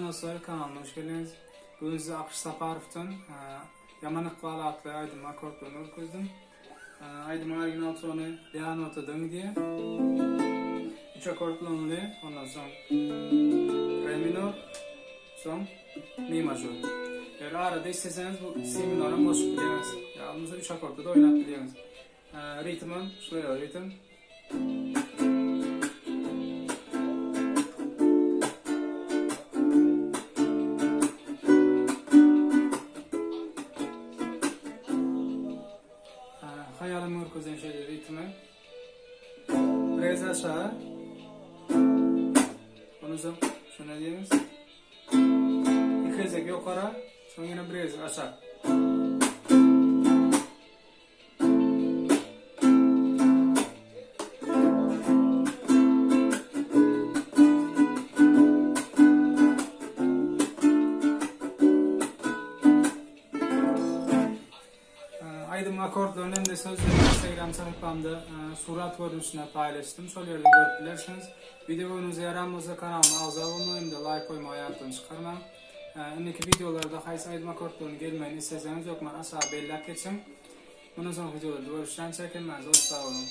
dostlar, kanalyma hoş geldiňiz. Bugün size Akyş Saparowdan Ýaman ykbal atly aýdym akkordlaryny görkezdim. Aýdymyň original tony La notadan gidýär. Üç akkord bilen ondan soň Re minor, soň Mi mažor. Eger arada isleseňiz bu Si minoram goşup bilýäňiz. Ýa bolmasa üç akkordda da oýnap bilýäňiz. Ritmem şular ritm. Haýalym görkezen şeýle ritmi. Rez aşağı. Ondan soň şuna diýemiz. Iki gezek ýokara, soň ýene bir gezek aşak. Aýdym akordlaryny hem-de sözlerini Instagram sahypamda surat görnüşinde paýlaşdym. Şol ýerden görüp bilersiňiz. Wideo göwnüňize ýaran bolsa kanalyma agza bolmagy hem-de laýk goýmagy ýatdan çykarmaň. Indiki wideolarda haýsy aýdym akkordlaryny gelmegini isleseňiz hökman aşaga belläp geçiň. Mundan soňky wideolarda görüşýänçäk hemmäňize hoş sag boluň.